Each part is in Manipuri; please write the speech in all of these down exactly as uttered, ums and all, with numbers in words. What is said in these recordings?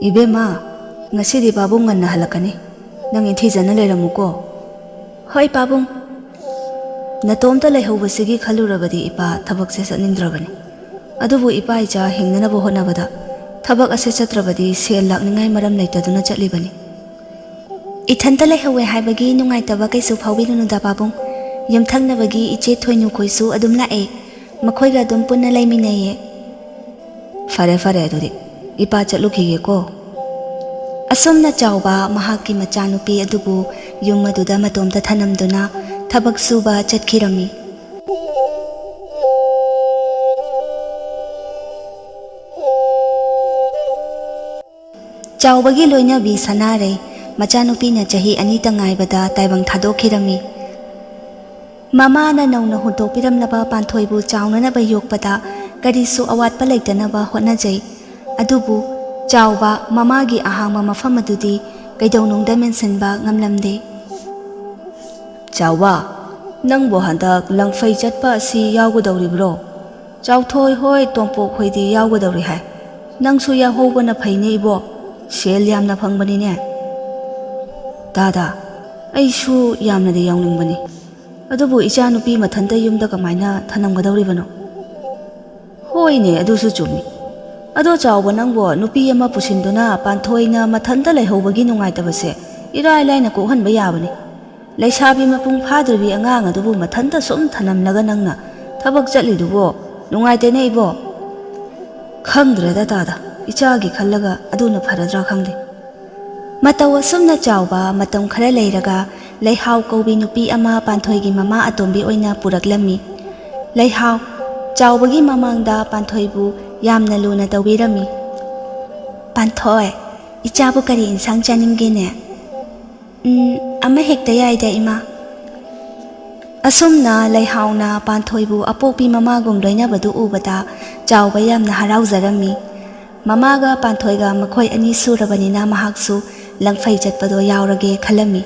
"ꯏꯕꯦꯝꯃ, ꯉꯁꯤꯗꯤ ꯄꯥꯕꯨꯡ ꯉꯟꯅ ꯍꯜꯂꯛꯀꯅꯤ꯫ ꯅꯪ ꯏꯊꯤꯖꯅ ꯂꯩꯔꯝꯃꯨꯀꯣ꯫" "ꯍꯣꯏ ꯄꯥꯕꯨꯡ꯫" "ꯅꯇꯣꯝꯇ ꯂꯩꯍꯧꯕꯁꯤꯒꯤ ꯈꯜꯂꯨꯔꯕꯗꯤ ꯏꯄꯥ ꯊꯕꯛꯁꯦ ꯆꯠꯅꯤꯡꯗ꯭ꯔꯕꯅꯤ꯫ ꯑꯗꯨꯕꯨ ꯏꯄꯥ ꯏꯆꯥ ꯍꯤꯡꯅꯅꯕ ꯍꯣꯠꯅꯕꯗ ꯊꯕꯛ ꯑꯁꯦ ꯆꯠꯇ꯭ꯔꯕꯗꯤ ꯁꯦꯜ ꯂꯥꯛꯅꯤꯡꯉꯥꯏ ꯃꯔꯝ ꯂꯩꯇꯗꯨꯅ ꯆꯠꯂꯤꯕꯅꯤ꯫" "ꯏꯊꯟꯇ ꯂꯩꯍꯧꯋꯦ ꯍꯥꯏꯕꯒꯤ ꯅꯨꯡꯉꯥꯏꯇꯕ ꯀꯩꯁꯨ ꯐꯥꯎꯕꯤꯔꯨꯅꯨꯗ ꯄꯥꯕꯨꯡ꯫ ꯌꯨꯝꯊꯪꯅꯕꯒꯤ ꯏꯆꯦ ꯊꯣꯏꯅꯨꯈꯣꯏꯁꯨ ꯑꯗꯨꯝ ꯂꯥꯛꯑꯦ꯫ ꯃꯈꯣꯏꯒ ꯑꯗꯨꯝ ꯄꯨꯟꯅ ꯂꯩꯃꯤꯟꯅꯩꯌꯦ꯫" "ꯐꯔꯦ ꯐꯔꯦ, ꯑꯗꯨꯗꯤ ꯏꯄꯥ ꯆꯠꯂꯨꯈꯤꯒꯦꯀꯣ꯫" ꯑꯁꯨꯝꯅ ꯆꯥꯎꯕ ꯃꯍꯥꯛꯀꯤ ꯃꯆꯥꯅꯨꯄꯤ ꯑꯗꯨꯕꯨ ꯌꯨꯝ ꯑꯗꯨꯗ ꯃꯇꯣꯝꯇ ꯊꯅꯝꯗꯨꯅ ꯊꯕꯛ ꯁꯨꯕ ꯆꯠꯈꯤꯔꯝꯃꯤ꯫ ꯆꯥꯎꯕꯒꯤ ꯂꯣꯏꯅꯕꯤ ꯁꯅꯥꯔꯩ ꯃꯆꯥꯅꯨꯄꯤꯅ ꯆꯍꯤ ꯑꯅꯤꯇ ꯉꯥꯏꯕꯗ ꯇꯥꯏꯕꯪ ꯊꯥꯗꯣꯛꯈꯤꯔꯝꯃꯤ꯫ ꯃꯃꯥꯅ ꯅꯧꯅ ꯍꯨꯟꯗꯣꯛꯄꯤꯔꯝꯂꯕ ꯄꯥꯟꯊꯣꯏꯕꯨ ꯆꯥꯎꯅꯅꯕ ꯌꯣꯛꯄꯗ ꯀꯔꯤꯁꯨ ꯑꯋꯥꯠꯄ ꯂꯩꯇꯅꯕ ꯍꯣꯠꯅꯖꯩ꯫ ꯑꯗꯨꯕꯨ ꯆꯥꯎꯕ ꯃꯃꯥꯒꯤ ꯑꯍꯥꯡꯕ ꯃꯐꯝ ꯑꯗꯨꯗꯤ ꯀꯩꯗꯧꯅꯨꯡꯗ ꯃꯦꯟꯁꯤꯟꯕ ꯉꯝꯂꯝꯗꯦ꯫ "ꯆꯥꯎꯕ, ꯅꯪꯕꯨ ꯍꯟꯗꯛ ꯂꯪꯐꯩ ꯆꯠꯄ ꯑꯁꯤ ꯌꯥꯎꯒꯗꯧꯔꯤꯕ꯭ꯔꯣ? ꯆꯥꯎꯊꯣꯏ ꯍꯣꯏ, ꯇꯣꯝꯄꯣꯛ ꯍꯣꯏꯗꯤ ꯌꯥꯎꯒꯗꯧꯔꯤ ꯍꯥꯏ꯫ ꯅꯪꯁꯨ ꯌꯥꯎꯍꯧꯕꯅ ꯐꯩꯅꯦ ꯏꯕꯣ, ꯁꯦꯜ ꯌꯥꯝꯅ ꯐꯪꯕꯅꯤꯅꯦ꯫" "ꯗꯥꯗꯥ, ꯑꯩꯁꯨ ꯌꯥꯝꯅꯗꯤ ꯌꯥꯎꯅꯤꯡꯕꯅꯤ꯫ ꯑꯗꯨꯕꯨ ꯏꯆꯥ ꯅꯨꯄꯤ ꯃꯊꯟꯇ ꯌꯨꯝꯗ ꯀꯃꯥꯏꯅ ꯊꯅꯝꯒꯗꯧꯔꯤꯕꯅꯣ?" "ꯍꯣꯏꯅꯦ, ꯑꯗꯨꯁꯨ ꯆꯨꯝꯃꯤ꯫ ꯑꯗꯣ ꯆꯥꯎꯕ, ꯅꯪꯕꯨ ꯅꯨꯄꯤ ꯑꯃ ꯄꯨꯁꯤꯟꯗꯨꯅ ꯄꯥꯟꯊꯣꯏꯅ ꯃꯊꯟꯇ ꯂꯩꯍꯧꯕꯒꯤ ꯅꯨꯡꯉꯥꯏꯇꯕꯁꯦ ꯏꯔꯥꯏ ꯂꯥꯏꯅ ꯀꯣꯛꯍꯟꯕ ꯌꯥꯕꯅꯤ꯫ ꯂꯩꯁꯥꯕꯤ ꯃꯄꯨꯡ ꯐꯥꯗ꯭ꯔꯤꯕꯤ ꯑꯉꯥꯡ ꯑꯗꯨꯕꯨ ꯃꯊꯟꯇ ꯁꯨꯝ ꯊꯅꯝꯂꯒ ꯅꯪꯅ ꯊꯕꯛ ꯆꯠꯂꯤꯗꯨꯕꯨ ꯅꯨꯡꯉꯥꯏꯇꯦꯅꯦ ꯏꯕꯣ꯫" "ꯈꯪꯗ꯭ꯔꯦꯗ ꯗꯥꯗꯥ, ꯏꯆꯥꯒꯤ ꯈꯜꯂꯒ ꯑꯗꯨꯅ ꯐꯔꯗ꯭ꯔꯥ ꯈꯪꯗꯦ꯫" ꯃꯇꯧ ꯑꯁꯨꯝꯅ ꯆꯥꯎꯕ ꯃꯇꯝ ꯈꯔ ꯂꯩꯔꯒ ꯂꯩꯍꯥꯎ ꯀꯧꯕꯤ ꯅꯨꯄꯤ ꯑꯃ ꯄꯥꯟꯊꯣꯏꯒꯤ ꯃꯃꯥ ꯑꯇꯣꯝꯕꯤ ꯑꯣꯏꯅ ꯄꯨꯔꯛꯂꯝꯃꯤ꯫ ꯂꯩꯍꯥꯎ ꯆꯥꯎꯕꯒꯤ ꯃꯃꯥꯡꯗ ꯄꯥꯟꯊꯣꯏꯕꯨ ꯌꯥꯝꯅ ꯂꯨꯅ ꯇꯧꯕꯤꯔꯝꯃꯤ꯫ "ꯄꯥꯟꯊꯣꯏ, ꯏꯆꯥꯕꯨ ꯀꯔꯤ ꯏꯟꯁꯥꯡ ꯆꯥꯅꯤꯡꯒꯦꯅꯦ?" "ꯎꯝ, ꯑꯃ ꯍꯦꯛꯇ ꯌꯥꯏꯗ, ꯏꯃꯥ꯫" ꯑꯁꯨꯝꯅ ꯂꯩꯍꯥꯎꯅ ꯄꯥꯟꯊꯣꯏꯕꯨ ꯑꯄꯣꯛꯄꯤ ꯃꯃꯥꯒꯨꯝ ꯂꯣꯏꯅꯕꯗꯨ ꯎꯕꯗ ꯆꯥꯎꯕ ꯌꯥꯝꯅ ꯍꯔꯥꯎꯖꯔꯝꯃꯤ꯫ ꯃꯃꯥꯒ ꯄꯥꯟꯊꯣꯏꯒ ꯃꯈꯣꯏ ꯑꯅꯤ ꯁꯨꯔꯕꯅꯤꯅ ꯃꯍꯥꯛꯁꯨ ꯂꯪꯐꯩ ꯆꯠꯄꯗꯣ ꯌꯥꯎꯔꯒꯦ ꯈꯜꯂꯝꯃꯤ꯫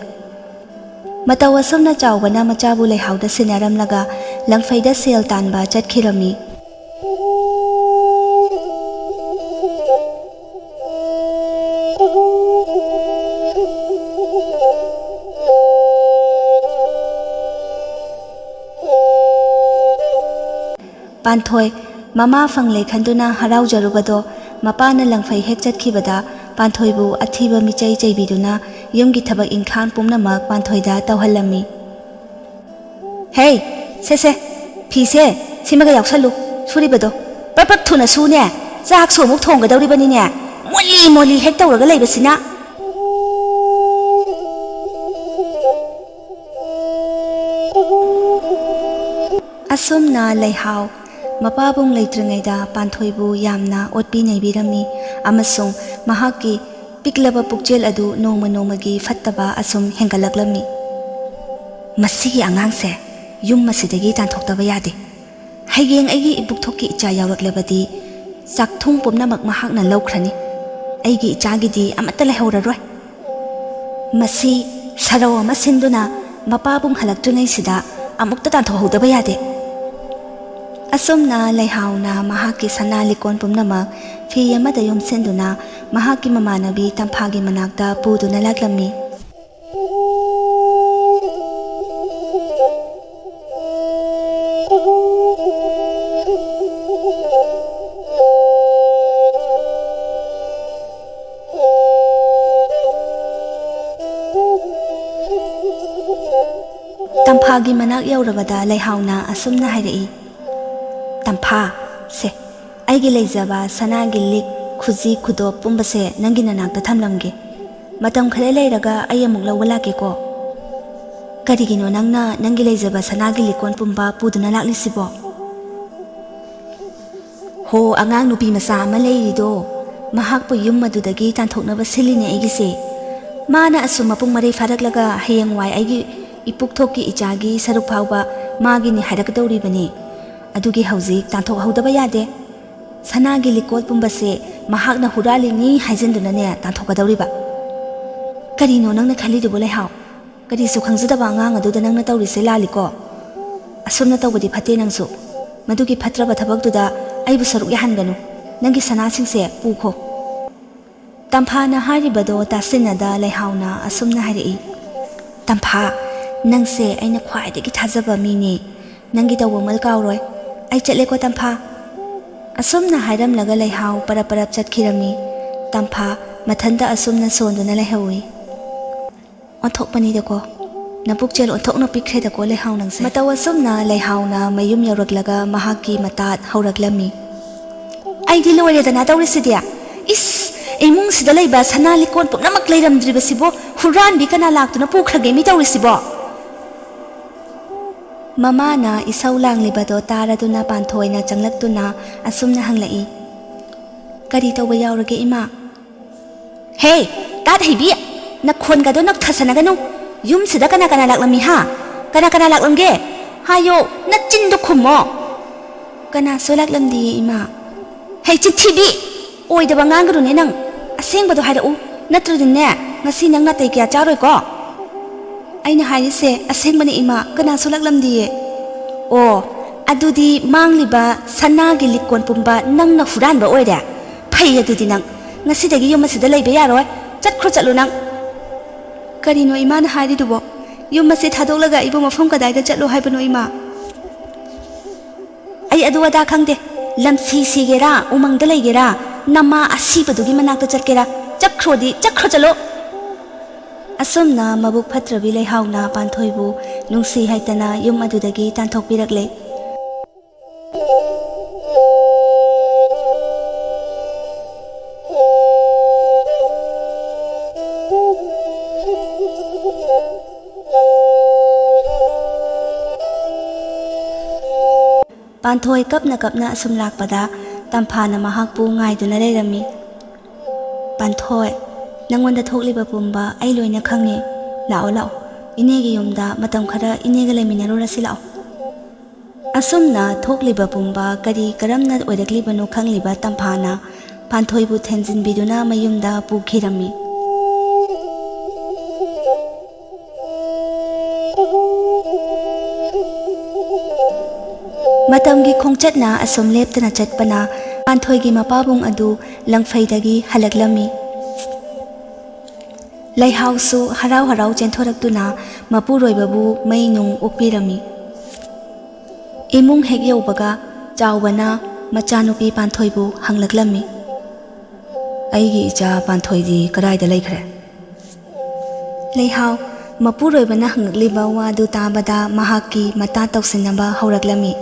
ꯃꯇꯧ ꯑꯁꯨꯝꯅ ꯆꯥꯎꯕꯅ ꯃꯆꯥꯕꯨ ꯂꯩꯍꯥꯎꯗ ꯁꯤꯟꯅꯔꯝꯂꯒ ꯂꯪꯐꯩꯗ ꯁꯦꯜ ꯇꯥꯟꯕ ꯆꯠꯈꯤꯔꯝꯃꯤ꯫ ꯄꯥꯟꯊꯣꯏ ꯃꯃꯥ ꯐꯪꯂꯦ ꯈꯟꯗꯨꯅ ꯍꯔꯥꯎꯖꯔꯨꯕꯗꯣ ꯃꯄꯥꯅ ꯂꯪꯐꯩ ꯍꯦꯛ ꯆꯠꯈꯤꯕꯗ ꯄꯥꯟꯊꯣꯏꯕꯨ ꯑꯊꯤꯕ ꯃꯤꯆꯩ ꯆꯩꯕꯤꯗꯨꯅ ꯌꯨꯝꯒꯤ ꯊꯕꯛ ꯏꯪꯈꯥꯡ ꯄꯨꯝꯅꯃꯛ ꯄꯥꯟꯊꯣꯏꯗ ꯇꯧꯍꯜꯂꯝꯃꯤ꯫ "ꯍꯦ, ꯁꯦ ꯁꯦ, ꯐꯤꯁꯦ ꯁꯤꯃꯒ ꯌꯥꯎꯁꯜꯂꯨ, ꯁꯨꯔꯤꯕꯗꯣ ꯄ꯭ꯔꯞ ꯄ꯭ꯔꯞ ꯊꯨꯅ ꯁꯨꯅꯦ, ꯆꯥꯛꯁꯨ ꯑꯃꯨꯛ ꯊꯣꯡꯒꯗꯧꯔꯤꯕꯅꯤꯅꯦ, ꯃꯣꯜꯂꯤ ꯃꯣꯜꯂꯤ ꯍꯦꯛ ꯇꯧꯔꯒ ꯂꯩꯕꯁꯤꯅ"꯫ ꯑꯁꯨꯝꯅ ꯂꯩꯍꯥꯎ ꯃꯄꯥꯕꯨꯡ ꯂꯩꯇ꯭ꯔꯤꯉꯩꯗ ꯄꯥꯟꯊꯣꯏꯕꯨ ꯌꯥꯝꯅ ꯑꯣꯠꯄꯤ ꯅꯩꯕꯤꯔꯝꯃꯤ ꯑꯃꯁꯨꯡ ꯃꯍꯥꯛꯀꯤ ꯄꯤꯛꯂꯕ ꯄꯨꯛꯆꯦꯜ ꯑꯗꯨ ꯅꯣꯡꯃ ꯅꯣꯡꯃꯒꯤ ꯐꯠꯇꯕ ꯑꯁꯨꯝ ꯍꯦꯟꯒꯠꯂꯛꯂꯝꯃꯤ꯫ "ꯃꯁꯤꯒꯤ ꯑꯉꯥꯡꯁꯦ ꯌꯨꯝ ꯑꯁꯤꯗꯒꯤ ꯇꯥꯟꯊꯣꯛꯇꯕ ꯌꯥꯗꯦ꯫ ꯍꯌꯦꯡ ꯑꯩꯒꯤ ꯏꯕꯨꯛꯊꯣꯛꯀꯤ ꯏꯆꯥ ꯌꯥꯎꯔꯛꯂꯕꯗꯤ ꯆꯥꯛꯊꯨꯡ ꯄꯨꯝꯅꯃꯛ ꯃꯍꯥꯛꯅ ꯂꯧꯈ꯭ꯔꯅꯤ꯫ ꯑꯩꯒꯤ ꯏꯆꯥꯒꯤꯗꯤ ꯑꯃꯠꯇ ꯂꯩꯍꯧꯔꯔꯣꯏ꯫ ꯃꯁꯤ ꯁꯔꯧ ꯑꯃ ꯁꯤꯟꯗꯨꯅ ꯃꯄꯥꯕꯨꯡ ꯍꯜꯂꯛꯇ꯭ꯔꯤꯉꯩꯁꯤꯗ ꯑꯃꯨꯛꯇ ꯇꯥꯟꯊꯣꯛꯍꯧꯗꯕ ꯌꯥꯗꯦ"꯫ ꯑꯁꯨꯝꯅ ꯂꯩꯍꯥꯎꯅ ꯃꯍꯥꯛꯀꯤ ꯁꯅꯥ ꯂꯤꯛꯀꯣꯟ ꯄꯨꯝꯅꯃꯛ ꯐꯤ ꯑꯃꯗ ꯌꯣꯝꯁꯤꯟꯗꯨꯅ ꯃꯍꯥꯛꯀꯤ ꯃꯃꯥꯟꯅꯕꯤ ꯇꯝꯐꯥꯒꯤ ꯃꯅꯥꯛꯇ ꯄꯨꯗꯨꯅ ꯂꯥꯛꯂꯝꯃꯤ꯫ ꯇꯝꯐꯥꯒꯤ ꯃꯅꯥꯛ ꯌꯧꯔꯕꯗ ꯂꯩꯍꯥꯎꯅ ꯑꯁꯨꯝꯅ ꯍꯥꯏꯔꯛꯏ, "ꯇꯝꯐꯥ, ꯁꯦ, ꯑꯩꯒꯤ ꯂꯩꯖꯕ ꯁꯅꯥꯒꯤ ꯂꯤꯛ, ꯈꯨꯖꯤ, ꯈꯨꯗꯣꯞ ꯄꯨꯝꯕꯁꯦ ꯅꯪꯒꯤ ꯅꯅꯥꯛꯇ ꯊꯝꯂꯝꯒꯦ꯫ ꯃꯇꯝ ꯈꯔ ꯂꯩꯔꯒ ꯑꯩ ꯑꯃꯨꯛ ꯂꯧꯕ ꯂꯥꯛꯀꯦꯀꯣ"꯫ "ꯀꯔꯤꯒꯤꯅꯣ ꯅꯪꯅ ꯅꯪꯒꯤ ꯂꯩꯖꯕ ꯁꯅꯥꯒꯤ ꯂꯤꯛꯀꯣꯟ ꯄꯨꯝꯕ ꯄꯨꯗꯨꯅ ꯂꯥꯛꯂꯤꯁꯤꯕꯣ?" "ꯍꯣ, ꯑꯉꯥꯡ ꯅꯨꯄꯤ ꯃꯆꯥ ꯑꯃ ꯂꯩꯔꯤꯗꯣ, ꯃꯍꯥꯛꯄꯨ ꯌꯨꯝ ꯑꯗꯨꯗꯒꯤ ꯇꯥꯟꯊꯣꯛꯅꯕ ꯁꯤꯜꯂꯤꯅꯦ ꯑꯩꯒꯤꯁꯦ꯫ ꯃꯥꯅ ꯑꯁꯨꯝ ꯃꯄꯨꯡ ꯃꯔꯩ ꯐꯥꯔꯛꯂꯒ ꯍꯌꯦꯡꯋꯥꯏ ꯑꯩꯒꯤ ꯏꯄꯨꯛꯊꯣꯛꯀꯤ ꯏꯆꯥꯒꯤ ꯁꯔꯨꯛ ꯐꯥꯎꯕ ꯃꯥꯒꯤꯅꯤ ꯍꯥꯏꯔꯛꯀꯗꯧꯔꯤꯕꯅꯤ꯫ ꯑꯗꯨꯒꯤ ꯍꯧꯖꯤꯛ ꯇꯥꯟꯊꯣꯛꯍꯧꯗꯕ ꯌꯥꯗꯦ꯫ ꯁꯅꯥꯒꯤ ꯂꯤꯛꯀꯣꯠ ꯄꯨꯝꯕꯁꯦ ꯃꯍꯥꯛꯅ ꯍꯨꯔꯥꯜꯂꯤꯅꯤ ꯍꯥꯏꯖꯤꯟꯗꯨꯅꯅꯦ ꯇꯥꯟꯊꯣꯛꯀꯗꯧꯔꯤꯕ꯫ ꯀꯔꯤꯅꯣ ꯅꯪꯅ ꯈꯜꯂꯤꯗꯨꯕꯨ, ꯂꯩꯍꯥꯎ? ꯀꯔꯤꯁꯨ ꯈꯪꯖꯗꯕ ꯑꯉꯥꯡ ꯑꯗꯨꯗ ꯅꯪꯅ ꯇꯧꯔꯤꯁꯦ ꯂꯥꯜꯂꯤꯀꯣ꯫ ꯑꯁꯨꯝꯅ ꯇꯧꯕꯗꯤ ꯐꯠꯇꯦ ꯅꯪꯁꯨ꯫ ꯃꯗꯨꯒꯤ ꯐꯠꯇ꯭ꯔꯕ ꯊꯕꯛꯇꯨꯗ ꯑꯩꯕꯨ ꯁꯔꯨꯛ ꯌꯥꯍꯟꯒꯅꯨ꯫ ꯅꯪꯒꯤ ꯁꯅꯥꯁꯤꯡꯁꯦ ꯄꯨꯈꯣ"꯫ ꯇꯝꯐꯥꯅ ꯍꯥꯏꯔꯤꯕꯗꯣ ꯇꯥꯁꯤꯟꯅꯗ ꯂꯩꯍꯥꯎꯅ ꯑꯁꯨꯝꯅ ꯍꯥꯏꯔꯛꯏ, "ꯇꯝꯐꯥ, ꯅꯪꯁꯦ ꯑꯩꯅ ꯈ꯭ꯋꯥꯏꯗꯒꯤ ꯊꯥꯖꯕ ꯃꯤꯅꯦ꯫ ꯅꯪꯒꯤ ꯇꯧꯕꯃꯜ ꯀꯥꯎꯔꯣꯏ꯫ "ꯑꯩ ꯆꯠꯂꯦꯀꯣ, ꯇꯝꯐꯥ꯫" ꯑꯁꯨꯝꯅ ꯍꯥꯏꯔꯝꯂꯒ ꯂꯩꯍꯥꯎ ꯄꯔꯞ ꯄꯔꯞ ꯆꯠꯈꯤꯔꯝꯃꯤ꯫ ꯇꯝꯐꯥ ꯃꯊꯟꯇ ꯑꯁꯨꯝꯅ ꯁꯣꯟꯗꯨꯅ ꯂꯩꯍꯧꯏ꯫ "ꯑꯣꯟꯊꯣꯛꯄꯅꯤꯗꯀꯣ, ꯅꯄꯨꯛꯆꯦꯜ ꯑꯣꯟꯊꯣꯛꯅ ꯄꯤꯛꯈ꯭ꯔꯦꯗꯀꯣ, ꯂꯩꯍꯥꯎ ꯅꯪꯁꯦ꯫" ꯃꯇꯧ ꯑꯁꯨꯝꯅ ꯂꯩꯍꯥꯎꯅ ꯃꯌꯨꯝ ꯌꯧꯔꯛꯂꯒ ꯃꯍꯥꯛꯀꯤ ꯃꯇꯥꯠ ꯍꯧꯔꯛꯂꯝꯃꯤ꯫ "ꯑꯩꯗꯤ ꯂꯣꯏꯔꯦꯗꯅ ꯇꯧꯔꯤꯁꯤꯗꯤ꯫ ꯏꯁ, ꯏꯃꯨꯡꯁꯤꯗ ꯂꯩꯕ ꯁꯅꯥ ꯂꯤꯛꯀꯣꯟ ꯄꯨꯝꯅꯃꯛ ꯂꯩꯔꯝꯗ꯭ꯔꯤꯕꯁꯤꯕꯨ ꯍꯨꯔꯥꯟꯕꯤ ꯀꯅꯥ ꯂꯥꯛꯇꯨꯅ ꯄꯨꯈ꯭ꯔꯒꯦ ꯃꯤ ꯇꯧꯔꯤꯁꯤꯕꯣ?" ꯃꯃꯥꯅ ꯏꯁꯧ ꯂꯥꯡꯂꯤꯕꯗꯣ ꯇꯥꯔꯗꯨꯅ ꯄꯥꯟꯊꯣꯏꯅ ꯆꯪꯂꯛꯇꯨꯅ ꯑꯁꯨꯝꯅ ꯍꯪꯂꯛꯏ, "ꯀꯔꯤ ꯇꯧꯕ ꯌꯥꯎꯔꯒꯦ, ꯏꯃꯥ?" "ꯍꯦ, ꯀꯥꯠ ꯍꯩꯕꯤ, ꯅꯈꯣꯟꯒꯗꯣ ꯅꯛꯊꯁꯅꯒꯅꯨ꯫ ꯌꯨꯝꯁꯤꯗ ꯀꯅꯥ ꯀꯅꯥ ꯂꯥꯛꯂꯝꯃꯤ ꯍꯥ? ꯀꯅꯥ ꯀꯅꯥ ꯂꯥꯛꯂꯝꯒꯦ? ꯍꯥꯏꯌꯣ, ꯅꯆꯤꯟꯗꯣ ꯈꯨꯝꯃꯣ꯫" "ꯀꯅꯥꯁꯨ ꯂꯥꯛꯂꯝꯗꯤꯌꯦ, ꯏꯃꯥ꯫" "ꯍꯩ, ꯆꯤꯟꯊꯤꯕꯤ! ꯑꯣꯏꯗꯕ ꯉꯥꯡꯒꯅꯨꯅꯦ ꯅꯪ꯫ ꯑꯁꯦꯡꯕꯗꯣ ꯍꯥꯏꯔꯛꯎ, ꯅꯠꯇ꯭ꯔꯗꯤꯅꯦ ꯉꯁꯤ ꯅꯪ ꯅꯥꯇꯩ ꯀꯌꯥ ꯆꯥꯔꯣꯏꯀꯣ꯫" "ꯑꯩꯅ ꯍꯥꯏꯔꯤꯁꯦ ꯑꯁꯦꯡꯕꯅꯦ, ꯏꯃꯥ, ꯀꯅꯥꯁꯨ ꯂꯥꯛꯂꯝꯗꯤꯌꯦ꯫" "ꯑꯣ, ꯑꯗꯨꯗꯤ ꯃꯥꯡꯂꯤꯕ ꯁꯅꯥꯒꯤ ꯂꯤꯛꯀꯣꯟ ꯄꯨꯝꯕ ꯅꯪꯅ ꯍꯨꯔꯥꯟꯕ ꯑꯣꯏꯔꯦ꯫ ꯐꯩ ꯑꯗꯨꯗꯤ ꯅꯪ꯫ ꯉꯁꯤꯗꯒꯤ ꯌꯨꯝ ꯑꯁꯤꯗ ꯂꯩꯕ ꯌꯥꯔꯣꯏ꯫ ꯆꯠꯈ꯭ꯔꯣ, ꯆꯠꯂꯣ ꯅꯪ꯫" "ꯀꯔꯤꯅꯣ ꯏꯃꯥꯅ ꯍꯥꯏꯔꯤꯗꯨꯕꯣ? ꯌꯨꯝ ꯑꯁꯤ ꯊꯥꯗꯣꯛꯂꯒ ꯑꯩꯕꯨ ꯃꯐꯝ ꯀꯗꯥꯏꯗ ꯆꯠꯂꯣ ꯍꯥꯏꯕꯅꯣ, ꯏꯃꯥ?" "ꯑꯩ ꯑꯗꯨ ꯑꯗꯥ ꯈꯪꯗꯦ꯫ ꯂꯝꯁꯤ ꯁꯤꯒꯦꯔꯥ, ꯎꯃꯪꯗ ꯂꯩꯒꯦꯔꯥ, ꯅꯃꯥ ꯑꯁꯤꯕꯗꯨꯒꯤ ꯃꯅꯥꯛꯇ ꯆꯠꯀꯦꯔꯥ, ꯆꯠꯈ꯭ꯔꯣꯗꯤ ꯆꯠꯈ꯭ꯔꯣ, ꯆꯠꯂꯣ꯫" ꯑꯁꯨꯝꯅ ꯃꯕꯨꯛ ꯐꯠꯇ꯭ꯔꯕꯤ ꯂꯩꯍꯥꯎꯅ ꯄꯥꯟꯊꯣꯏꯕꯨ ꯅꯨꯡꯁꯤ ꯍꯥꯏꯇꯅ ꯌꯨꯝ ꯑꯗꯨꯗꯒꯤ ꯇꯥꯟꯊꯣꯛꯄꯤꯔꯛꯂꯦ꯫ ꯄꯥꯟꯊꯣꯏ ꯀꯞꯅ ꯀꯞꯅ ꯑꯁꯨꯝ ꯂꯥꯛꯄꯗ ꯇꯝꯐꯥꯅ ꯃꯍꯥꯛꯄꯨ ꯉꯥꯏꯗꯨꯅ ꯂꯩꯔꯝꯃꯤ꯫ "ꯄꯥꯟꯊꯣꯏ, ꯅꯪꯉꯣꯟꯗ ꯊꯣꯛꯂꯤꯕ ꯄꯨꯝꯕ ꯑꯩ ꯂꯣꯏꯅ ꯈꯪꯉꯦ꯫ ꯂꯥꯛꯑꯣ, ꯂꯥꯛꯑꯣ, ꯏꯅꯦꯒꯤ ꯌꯨꯝꯗ ꯃꯇꯝ ꯈꯔ ꯏꯅꯦꯒ ꯂꯩꯃꯤꯟꯅꯔꯨꯔꯁꯤ, ꯂꯥꯛꯑꯣ꯫" ꯑꯁꯨꯝꯅ ꯊꯣꯛꯂꯤꯕ ꯄꯨꯝꯕ ꯀꯔꯤ ꯀꯔꯝꯅ ꯑꯣꯏꯔꯛꯂꯤꯕꯅꯣ ꯈꯪꯂꯤꯕ ꯇꯝꯐꯥꯅ ꯄꯥꯟꯊꯣꯏꯕꯨ ꯊꯦꯝꯖꯤꯟꯕꯤꯗꯨꯅ ꯃꯌꯨꯝꯗ ꯄꯨꯈꯤꯔꯝꯃꯤ꯫ ꯃꯇꯝꯒꯤ ꯈꯣꯡꯆꯠꯅ ꯑꯁꯨꯝ ꯂꯦꯞꯇꯅ ꯆꯠꯄꯅ ꯄꯥꯟꯊꯣꯏꯒꯤ ꯃꯄꯥꯕꯨꯡ ꯑꯗꯨ ꯂꯪꯐꯩꯗꯒꯤ ꯍꯜꯂꯛꯂꯝꯃꯤ꯫ ꯂꯩꯍꯥꯎꯁꯨ ꯍꯔꯥꯎ ꯍꯔꯥꯎ ꯆꯦꯟꯊꯣꯔꯛꯇꯨꯅ ꯃꯄꯨꯔꯣꯏꯕꯕꯨ ꯃꯩ ꯅꯨꯡ ꯑꯣꯛꯄꯤꯔꯝꯃꯤ꯫ ꯏꯃꯨꯡ ꯍꯦꯛ ꯌꯧꯕꯒ ꯆꯥꯎꯕꯅ ꯃꯆꯥꯅꯨꯄꯤ ꯄꯥꯟꯊꯣꯏꯕꯨ ꯍꯪꯂꯛꯂꯝꯃꯤ꯫ "ꯑꯩꯒꯤ ꯏꯆꯥ ꯄꯥꯟꯊꯣꯏꯗꯤ ꯀꯗꯥꯏꯗ ꯂꯩꯈ꯭ꯔꯦ?" ꯂꯩꯍꯥꯎ ꯃꯄꯨꯔꯣꯏꯕꯅ ꯍꯪꯂꯛꯂꯤꯕ ꯋꯥꯗꯨ ꯇꯥꯕꯗ ꯃꯍꯥꯛꯀꯤ ꯃꯇꯥ ꯇꯧꯁꯤꯟꯅꯕ ꯍꯧꯔꯛꯂꯝꯃꯤ꯫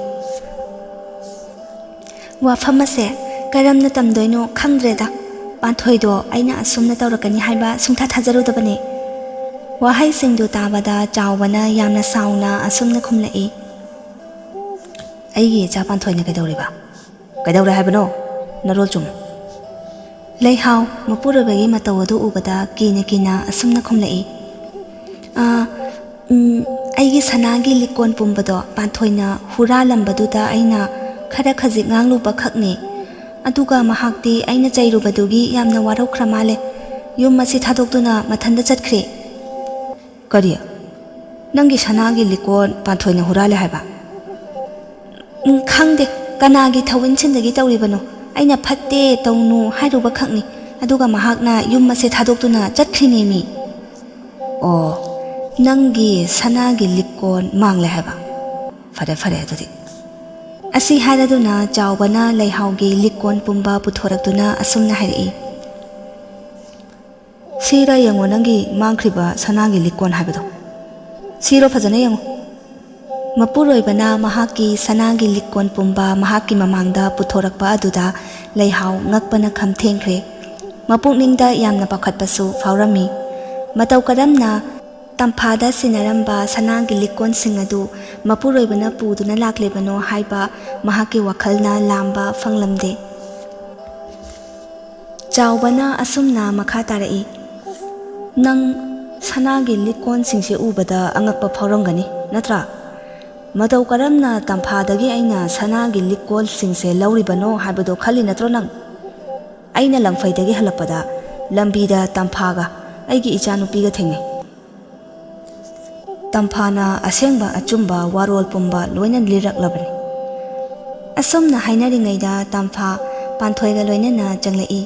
"ꯋꯥꯐꯝ ꯑꯁꯦ ꯀꯔꯝꯅ ꯇꯝꯗꯣꯏꯅꯣ ꯈꯪꯗ꯭ꯔꯦꯗ꯫ ꯄꯥꯟꯊꯣꯏꯗꯣ ꯑꯩꯅ ꯑꯁꯨꯝꯅ ꯇꯧꯔꯛꯀꯅꯤ ꯍꯥꯏꯕ ꯁꯨꯡꯊꯥ ꯊꯥꯖꯔꯨꯗꯕꯅꯤ꯫" ꯋꯥꯍꯩꯁꯤꯡꯗꯨ ꯇꯥꯕꯗ ꯆꯥꯎꯕꯅ ꯌꯥꯝꯅ ꯁꯥꯎꯅ ꯑꯁꯨꯝꯅ ꯈꯨꯝꯂꯛꯏ꯫ "ꯑꯩꯒꯤ ꯏꯆꯥ ꯄꯥꯟꯊꯣꯏꯅ ꯀꯩꯗꯧꯔꯤꯕ? ꯀꯩꯗꯧꯔꯦ ꯍꯥꯏꯕꯅꯣ? ꯅꯔꯣꯜ ꯆꯨꯝ꯫" ꯂꯩꯍꯥꯎ ꯃꯄꯨꯔꯣꯏꯕꯒꯤ ꯃꯇꯧ ꯑꯗꯨ ꯎꯕꯗ ꯀꯤꯅ ꯀꯤꯅ ꯑꯁꯨꯝꯅ ꯈꯨꯝꯂꯛꯏ꯫ "ꯑ, ꯎꯝ, ꯑꯩꯒꯤ ꯁꯅꯥꯒꯤ ꯂꯤꯛꯀꯣꯟ ꯄꯨꯝꯕꯗꯣ ꯄꯥꯟꯊꯣꯏꯅ ꯍꯨꯔꯥꯜꯂꯝꯕꯗꯨꯗ ꯑꯩꯅ ꯈꯔ ꯈꯖꯤꯛ ꯉꯥꯡꯂꯨꯕ ꯈꯛꯅꯤ꯫ ꯑꯗꯨꯒ ꯃꯍꯥꯛꯇꯤ ꯑꯩꯅ ꯆꯩꯔꯨꯕꯗꯨꯒꯤ ꯌꯥꯝꯅ ꯋꯥꯔꯧꯈ꯭ꯔ ꯃꯥꯜꯂꯦ꯫ ꯌꯨꯝ ꯑꯁꯤ ꯊꯥꯗꯣꯛꯇꯨꯅ ꯃꯊꯟꯇ ꯆꯠꯈ꯭ꯔꯦ꯫" "ꯀꯔꯤ? ꯅꯪꯒꯤ ꯁꯅꯥꯒꯤ ꯂꯤꯛꯀꯣꯟ ꯄꯥꯟꯊꯣꯏꯅ ꯍꯨꯔꯥꯜꯂꯦ ꯍꯥꯏꯕ?" "ꯎꯝ, ꯈꯪꯗꯦ꯫ ꯀꯅꯥꯒꯤ ꯊꯧꯋꯤꯟꯁꯤꯟꯗꯒꯤ ꯇꯧꯔꯤꯕꯅꯣ? ꯑꯩꯅ ꯐꯠꯇꯦ, ꯇꯧꯅꯨ ꯍꯥꯏꯔꯨꯕ ꯈꯛꯅꯤ꯫ ꯑꯗꯨꯒ ꯃꯍꯥꯛꯅ ꯌꯨꯝ ꯑꯁꯦ ꯊꯥꯗꯣꯛꯇꯨꯅ ꯆꯠꯈ꯭ꯔꯤꯅꯦꯃꯤ꯫" "ꯑꯣ, ꯅꯪꯒꯤ ꯁꯅꯥꯒꯤ ꯂꯤꯛꯀꯣꯟ ꯃꯥꯡꯂꯦ ꯍꯥꯏꯕ? ꯐꯔꯦ, ꯐꯔꯦ ꯑꯗꯨꯗꯤ꯫" ꯑꯁꯤ ꯍꯥꯏꯔꯗꯨꯅ ꯆꯥꯎꯕꯅ ꯂꯩꯍꯥꯎꯒꯤ ꯂꯤꯛꯀꯣꯟ ꯄꯨꯝꯕ ꯄꯨꯊꯣꯔꯛꯇꯨꯅ ꯑꯁꯨꯝꯅ ꯍꯥꯏꯔꯛꯏ꯫ "ꯁꯤꯔ ꯌꯦꯡꯉꯣ, ꯅꯪꯒꯤ ꯃꯥꯡꯈ꯭ꯔꯤꯕ ꯁꯅꯥꯒꯤ ꯂꯤꯛꯀꯣꯟ ꯍꯥꯏꯕꯗꯣ꯫ ꯁꯤꯔꯣ, ꯐꯖꯅ ꯌꯦꯡꯉꯣ꯫" ꯃꯄꯨꯔꯣꯏꯕꯅ ꯃꯍꯥꯛꯀꯤ ꯁꯅꯥꯒꯤ ꯂꯤꯛꯀꯣꯟ ꯄꯨꯝꯕ ꯃꯍꯥꯛꯀꯤ ꯃꯃꯥꯡꯗ ꯄꯨꯊꯣꯔꯛꯄ ꯑꯗꯨꯗ ꯂꯩꯍꯥꯎ ꯉꯛꯄꯅ ꯈꯝ ꯊꯦꯡꯈ꯭ꯔꯦ꯫ ꯃꯄꯨꯛꯅꯤꯡꯗ ꯌꯥꯝꯅ ꯄꯥꯈꯠꯄꯁꯨ ꯐꯥꯎꯔꯝꯃꯤ꯫ ꯃꯇꯧ ꯀꯔꯝꯅ ꯇꯝꯐꯥꯗ ꯁꯤꯟꯅꯔꯝꯕ ꯁꯅꯥꯒꯤ ꯂꯤꯛꯀꯣꯟꯁꯤꯡ ꯑꯗꯨ ꯃꯄꯨꯔꯣꯏꯕꯅ ꯄꯨꯗꯨꯅ ꯂꯥꯛꯂꯤꯕꯅꯣ ꯍꯥꯏꯕ ꯃꯍꯥꯛꯀꯤ ꯋꯥꯈꯜꯅ ꯂꯥꯝꯕ ꯐꯪꯂꯝꯗꯦ꯫ ꯆꯥꯎꯕꯅ ꯑꯁꯨꯝꯅ ꯃꯈꯥ ꯇꯥꯔꯛꯏ, "ꯅꯪ ꯁꯅꯥꯒꯤ ꯂꯤꯛꯀꯣꯟꯁꯤꯡꯁꯦ ꯎꯕꯗ ꯑꯉꯛꯄ ꯐꯥꯎꯔꯝꯒꯅꯤ, ꯅꯠꯇ꯭ꯔꯥ? ꯃꯇꯧ ꯀꯔꯝꯅ ꯇꯝꯐꯥꯗꯒꯤ ꯑꯩꯅ ꯁꯅꯥꯒꯤ ꯂꯤꯛꯀꯣꯟꯁꯤꯡꯁꯦ ꯂꯧꯔꯤꯕꯅꯣ ꯍꯥꯏꯕꯗꯣ ꯈꯜꯂꯤ ꯅꯠꯇ꯭ꯔꯣ ꯅꯪ? ꯑꯩꯅ ꯂꯪꯐꯩꯗꯒꯤ ꯍꯜꯂꯛꯄꯗ ꯂꯝꯕꯤꯗ ꯇꯝꯐꯥꯒ ꯑꯩꯒꯤ ꯏꯆꯥꯅꯨꯄꯤꯒ ꯊꯦꯡꯅꯩ꯫ ꯇꯝꯐꯥꯅ ꯑꯁꯦꯡꯕ ꯑꯆꯨꯝꯕ ꯋꯥꯔꯣꯜ ꯄꯨꯝꯕ ꯂꯣꯏꯅ ꯂꯤꯔꯛꯂꯕꯅꯤ꯫" ꯑꯁꯨꯝꯅ ꯍꯥꯏꯅꯔꯤꯉꯩꯗ ꯇꯝꯐꯥ ꯄꯥꯟꯊꯣꯏꯒ ꯂꯣꯏꯅꯅ ꯆꯪꯂꯛꯏ꯫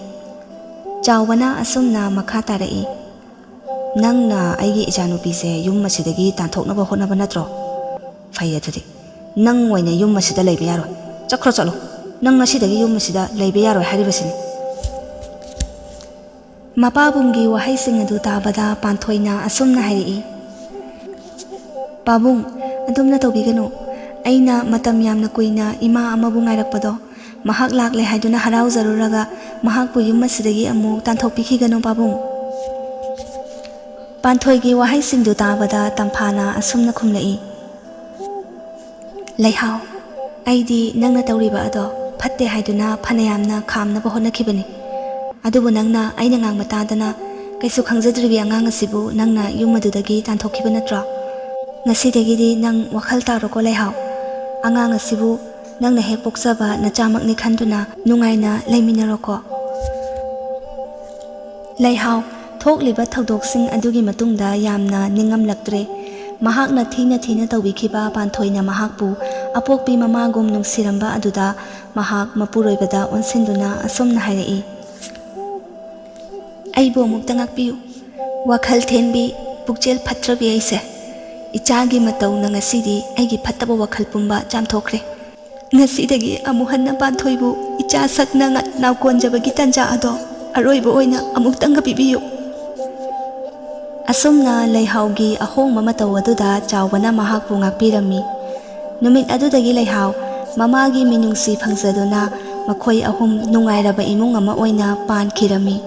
ꯆꯥꯎꯕꯅ ꯑꯁꯨꯝꯅ ꯃꯈꯥ ꯇꯥꯔꯛꯏ, "ꯅꯪꯅ ꯑꯩꯒꯤ ꯏꯆꯥꯅꯨꯄꯤꯁꯦ ꯌꯨꯝ ꯑꯁꯤꯗꯒꯤ ꯇꯥꯟꯊꯣꯛꯅꯕ ꯍꯣꯠꯅꯕ ꯅꯠꯇ꯭ꯔꯣ? ꯐꯩ ꯑꯗꯨꯗꯤ꯫ "ꯅꯪ ꯑꯣꯏꯅ ꯌꯨꯝ ꯑꯁꯤꯗ ꯂꯩꯕ ꯌꯥꯔꯣꯏ꯫ ꯆꯠꯈ꯭ꯔꯣ, ꯆꯠꯂꯣ꯫ ꯅꯪ ꯉꯁꯤꯗꯒꯤ ꯌꯨꯝ ꯑꯁꯤꯗ ꯂꯩꯕ ꯌꯥꯔꯣꯏ ꯍꯥꯏꯔꯤꯕꯁꯤꯅꯤ꯫" ꯃꯄꯥꯕꯨꯡꯒꯤ ꯋꯥꯍꯩꯁꯤꯡ ꯑꯗꯨ ꯇꯥꯕꯗ ꯄꯥꯟꯊꯣꯏꯅ ꯑꯁꯨꯝꯅ ꯍꯥꯏꯔꯛꯏ, "ꯄꯥꯕꯨꯡ, ꯑꯗꯨꯝꯅ ꯇꯧꯕꯤꯒꯅꯨ꯫ ꯑꯩꯅ ꯃꯇꯝ ꯌꯥꯝꯅ ꯀꯨꯏꯅ ꯏꯃꯥ ꯑꯃꯕꯨ ꯉꯥꯏꯔꯛꯄꯗꯣ, ꯃꯍꯥꯛ ꯂꯥꯛꯂꯦ ꯍꯥꯏꯗꯨꯅ ꯍꯔꯥꯎꯖꯔꯨꯔꯒ ꯃꯍꯥꯛꯄꯨ ꯌꯨꯝ ꯑꯁꯤꯗꯒꯤ ꯑꯃꯨꯛ ꯇꯥꯟꯊꯣꯛꯄꯤꯈꯤꯒꯅꯨ, ꯄꯥꯕꯨꯡ꯫" ꯄꯥꯟꯊꯣꯏꯒꯤ ꯋꯥꯍꯩꯁꯤꯡꯗꯨ ꯇꯥꯕꯗ ꯇꯝꯐꯥꯅ ꯑꯁꯨꯝꯅ ꯈꯨꯝꯂꯛꯏ, "ꯂꯩꯍꯥꯎ, ꯑꯩꯗꯤ ꯅꯪꯅ ꯇꯧꯔꯤꯕ ꯑꯗꯣ ꯐꯠꯇꯦ ꯍꯥꯏꯗꯨꯅ ꯐꯅꯌꯥꯝꯅ ꯈꯥꯝꯅꯕ ꯍꯣꯠꯅꯈꯤꯕꯅꯤ꯫ ꯑꯗꯨꯕꯨ ꯅꯪꯅ ꯑꯩꯅ ꯉꯥꯡꯕ ꯇꯥꯗꯅ ꯀꯩꯁꯨ ꯈꯪꯖꯗ꯭ꯔꯤꯕꯤ ꯑꯉꯥꯡ ꯑꯁꯤꯕꯨ ꯅꯪꯅ ꯌꯨꯝ ꯑꯗꯨꯗꯒꯤ ꯇꯥꯟꯊꯣꯛꯈꯤꯕ ꯅꯠꯇ꯭ꯔꯣ? ꯉꯁꯤꯗꯒꯤꯗꯤ ꯅꯪ ꯋꯥꯈꯜ ꯇꯥꯔꯣꯀꯣ, ꯂꯩꯍꯥꯎ꯫ ꯑꯉꯥꯡ ꯑꯁꯤꯕꯨ ꯅꯪꯅ ꯍꯦꯛ ꯄꯣꯛꯆꯕ ꯅꯆꯥꯃꯛꯅꯤ ꯈꯟꯗꯨꯅ ꯅꯨꯡꯉꯥꯏꯅ ꯂꯩꯃꯤꯟꯅꯔꯣꯀꯣ꯫" ꯂꯩꯍꯥꯎ ꯊꯣꯛꯂꯤꯕ ꯊꯧꯗꯣꯛꯁꯤꯡ ꯑꯗꯨꯒꯤ ꯃꯇꯨꯡꯗ ꯌꯥꯝꯅ ꯅꯤꯡꯉꯝꯂꯛꯇ꯭ꯔꯦ꯫ ꯃꯍꯥꯛꯅ ꯊꯤꯅ ꯊꯤꯅ ꯇꯧꯕꯤꯈꯤꯕ ꯄꯥꯟꯊꯣꯏꯅ ꯃꯍꯥꯛꯄꯨ ꯑꯄꯣꯛꯄꯤ ꯃꯃꯥꯒꯨꯝ ꯅꯨꯡꯁꯤꯔꯝꯕ ꯑꯗꯨꯗ ꯃꯍꯥꯛ ꯃꯄꯨꯔꯣꯏꯕꯗ ꯑꯣꯟꯁꯤꯟꯗꯨꯅ ꯑꯁꯨꯝꯅ ꯍꯥꯏꯔꯛꯏ, "ꯑꯩꯕꯨ ꯑꯃꯨꯛꯇ ꯉꯥꯛꯄꯤꯌꯨ꯫ ꯋꯥꯈꯜ ꯊꯦꯟꯕꯤ, ꯄꯨꯛꯆꯦꯜ ꯐꯠꯇ꯭ꯔꯕꯤ ꯑꯩꯁꯦ꯫ ꯏꯆꯥꯒꯤ ꯃꯇꯧꯅ ꯉꯁꯤꯗꯤ ꯑꯩꯒꯤ ꯐꯠꯇꯕ ꯋꯥꯈꯜ ꯄꯨꯝꯕ ꯆꯥꯝꯊꯣꯛꯈ꯭ꯔꯦ꯫ ꯉꯁꯤꯗꯒꯤ ꯑꯃꯨꯛ ꯍꯟꯅ ꯄꯥꯟꯊꯣꯏꯕꯨ ꯏꯆꯥ ꯁꯛ ꯅꯪ ꯅꯥꯎ ꯀꯣꯟꯖꯕꯒꯤ ꯇꯟꯖꯥ ꯑꯗꯣ ꯑꯔꯣꯏꯕ ꯑꯣꯏꯅ ꯑꯃꯨꯛꯇꯪꯒ ꯄꯤꯕꯤꯌꯨ꯫" ꯑꯁꯨꯝꯅ ꯂꯩꯍꯥꯎꯒꯤ ꯑꯍꯣꯡꯕ ꯃꯇꯧ ꯑꯗꯨꯗ ꯆꯥꯎꯕꯅ ꯃꯍꯥꯛꯄꯨ ꯉꯥꯛꯄꯤꯔꯝꯃꯤ꯫ ꯅꯨꯃꯤꯠ ꯑꯗꯨꯗꯒꯤ ꯂꯩꯍꯥꯎ ꯃꯃꯥꯒꯤ ꯃꯤꯅꯨꯡꯁꯤ ꯐꯪꯖꯗꯨꯅ ꯃꯈꯣꯏ ꯑꯍꯨꯝ ꯅꯨꯡꯉꯥꯏꯔꯕ ꯏꯃꯨꯡ ꯑꯃ ꯑꯣꯏꯅ ꯄꯥꯟꯈꯤꯔꯝꯃꯤ꯫